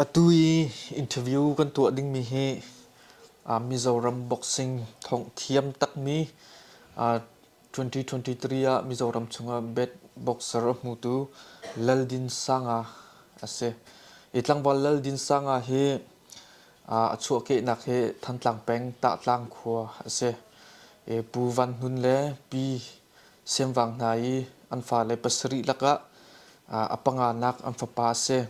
Atu i interview kan tuah dingmi hi Mizoram boxing thongh thiam takmi 2023 ah Mizoram chungah best boxer a hmutu Laldinsanga a si. Hi tlangval Laldinsanga hi a chuahkehnak hi Thantlang peng Tahtlang khua a si. Pu Van Hnun le Pi Siamvang hna i an fale pasarih lakah a panganak an fapa a si.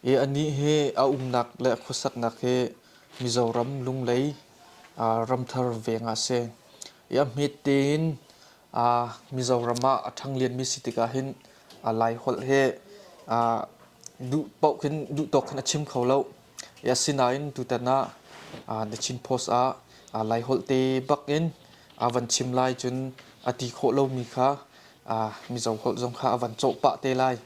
I anih hi a umnak le a khuasaknak hi Mizoram Lunglei Ramthar veng ah a si. I a hmet tein Mizoram ah a ṭhanglianmi si tikah hin Laiholh hi duh paoh khin duh tawk khin a chim kho lo. I asinain tutan ah The Chin Post ah Laiholh te bak in a van chim lai cun a ti khawh lomi kha Mizo holh zong kha a van cawh pah te lai.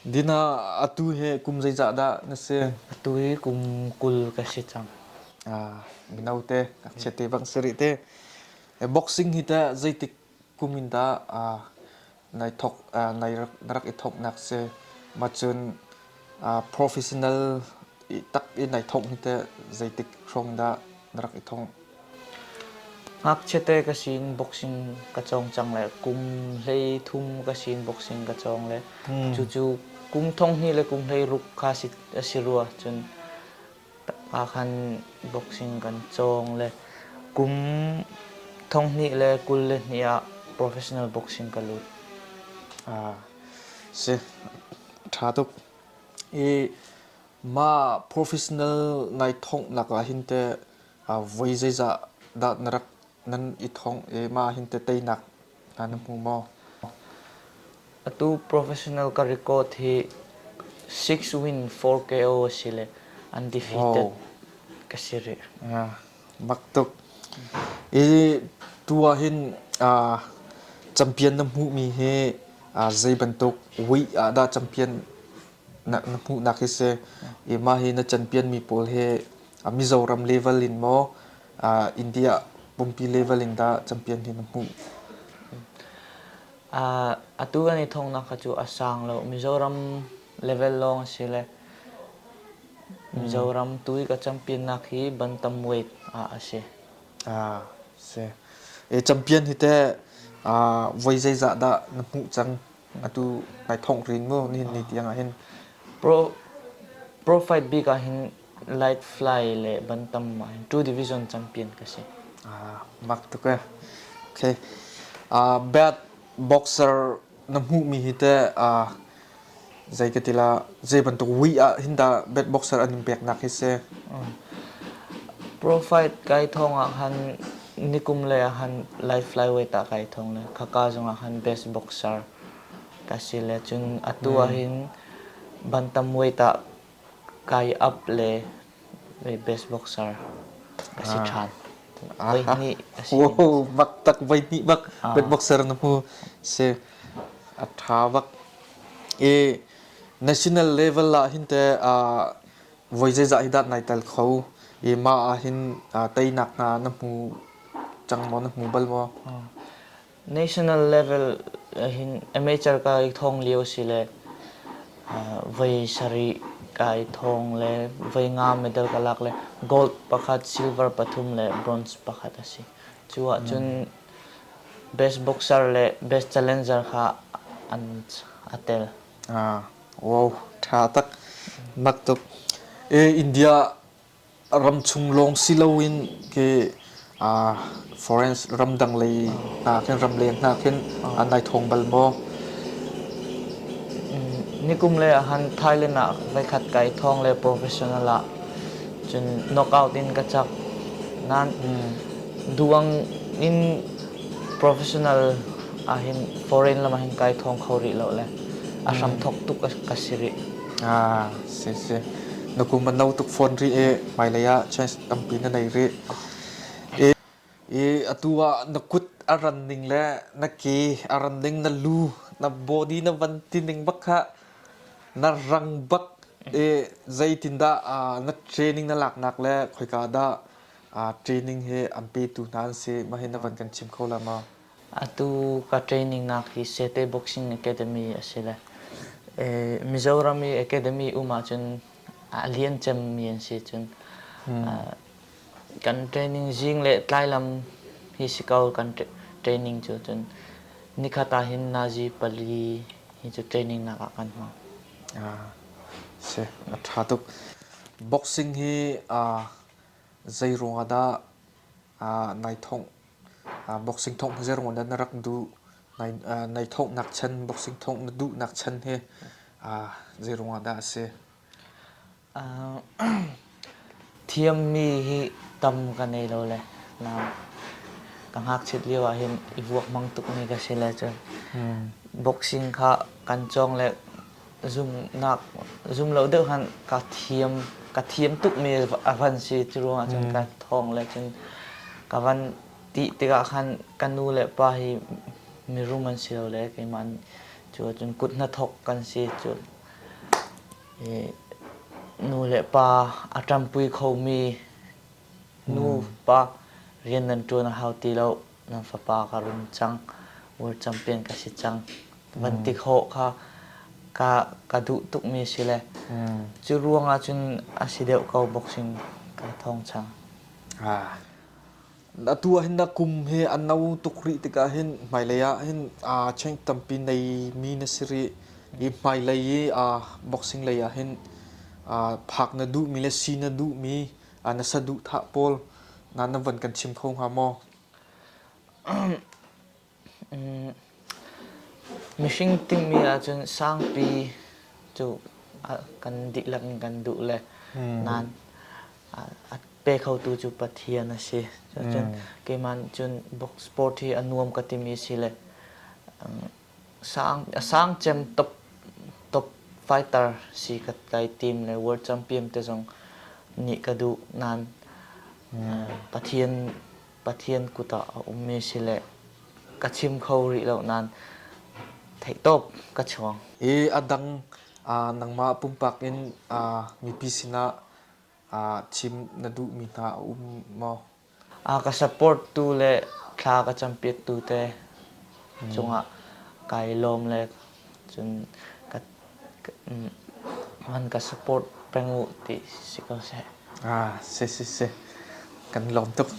Dina atu hi kum zeizah dah na si? Atu hi kum 20 ka si cang. Mino te, ngakchia te bang si rih te. Boxing hi teh zeitik kum in dah nai thok nai rak na rak i thoknak si? Mah cun professional tak i nai thongh hi teh zeitik hrawng dah na rak i thongh? Ngakchiate ka si in boxing ka cawng cang le kum 13 ka si in boxing ka cawng le cucu kum 12 le kum 16 kha a si rua cun ah khan boxing kan cawng le kum 2022 ah professional boxing ka lut. Ah, si ṭha tuk. I mah professional nai thonghnak ah hin teh voi zeizah dah na rak nan i thongh i mah hin teh teinak hna na hmu maw? Atu professional ka record hi 6 win 4 KO a si le undefeated ka si rih. Mak tuk. I tu ah hin champion na hmuhmi hi zei bantuk weight ah dah champion na hmuhnak hi si? I mah hi na champion mi pawl hi Mizoram level in maw India pumpi level in dah champion hi na hmuh? Atu kan i thonghnak kha cu a sang lo. Mizoram level lawng a si le Mizoram tu i ka champion nak hi bantam weight ah a si. Ah, si. E champion hi teh voi zeizah dah na hmuh cang? Atu nai thongh rin mu nihin ni tiang ah hin. Pro Pro fight bik ah hin light fly le bantam ah hin two division champion ka si. Ah, mak tuk eh. Okay. Bad boxer na hmuhmi hi teh zei ka ti la zei bantuk wi ah hin dah bad boxer an in peknak hi si? Pro fight kai thong ah khan nikum le ah khan light flyweight ah kai thong le khaka zong ah khan best boxer ka si le cun atu ah hin bantamweight ah kai up le best boxer ka si ṭhan. Voihnih a si. Wow, bak tak voihnih bak best boxer na hmu si a ṭha bak. I national level ah hin te voi zeizah hi dah nai tel kho i mah ah hin teinak hna na hmu cang maw na hmu bal maw? National level hin amateur ka i thong lio si le voi sarih ka i thong le voi nga medal ka lak le gold pakhat, silver pathum le bronze pakhat a si. Cu ahcun best boxer le best challenger kha an a tel. Ah, wow, ṭha tak. Mak tuk. E, India ramchung lawng si loin ke foreign ramdang lei hna khin ramleng hna khin an nai thawng bal maw? Nikum le han Thailand ah voikhat kai thawng le professional ah cun knockout in ka cak. Nan duang in professional ahhin foreign lam ahhin kai thawng kho rih lo le a hram thok tuk ka si rih. Ah, si si. Na kum a no tuk fawn rih i hmailei ah chance tampi na nei rih. I, i atu ah na kut a ran ning le na ke a ran ning na lu na body na van ti ning bak kha na rang bak i zeitindah na training na laknak le khoika dah training hi an petu hna an si mah hi na van kan chim kho la maw? Atu ka training nak hi Sete Boxing Academy a si le. Mizoram i academy um ahcun a lian cemmi an si cun kan training zing le tlailam hi si ko kan training cu cun nikhat ah hin nazi pali hi cu training nak ah kan hmang. Si, a ṭha tuk. Boxing hi zei ruangah dah nai thongh? Boxing thongh hi zei ruangah dah na rak duh? Nai thonghnak chan, boxing thongh na duhnak chan hi zei ruangah dah a si? Thiammi hi tam ka nei lo le nain ka ngakchiat lio ah hin i vuak hmang tukmi ka si le cun boxing kha kan cawng le zumnak zum lo deuh khan ka thiam ka thiam tukmi a van si. Cu ruangah cun ka thawng le cun ka van tih tikah khan ka nu le pa hi mirum an si lo le keimah cu cun kut hnathawk kan si cu nu le pa a ṭampui khomi nu pa rian nan ṭuan a hau ti lo nan fapa ka rum cang world champion ka si cang van ti khawh kha ka ka duh tukmi si le cu ruangah cun a si deuh ko boxing ka thawng chang. Atu ah hin na kum hi a no tuk rih tikah hin hmailei ah hin change tampi neimi na si rih i hmailei i boxing lei ah hin phak na duhmi le si na duhmi na saduhthah pawl na na van kan chim kho hnga maw? Mihring timi ahcun sangpi cu kan dihlak in kan duh le nain a pe khotu cu Pathian a si. Cun keimah nih cun box sport hi a nuam ka timi si le sang a sang cem top top fighter si ka kai tim le world champion te zong nih ka duh nain Pathian Pathian kut ah a ummi si le ka chim kho rih lo nain theihtawp ka chuang. I a dang nangmah pumpak in mipi sinah chim na duhmi hna a um maw? A ka support tu le thla ka campiak tu te cungah kai lawm le cun ka man ka support peng u ti si ko seh. Ah, si si si. Kan lawm tuk.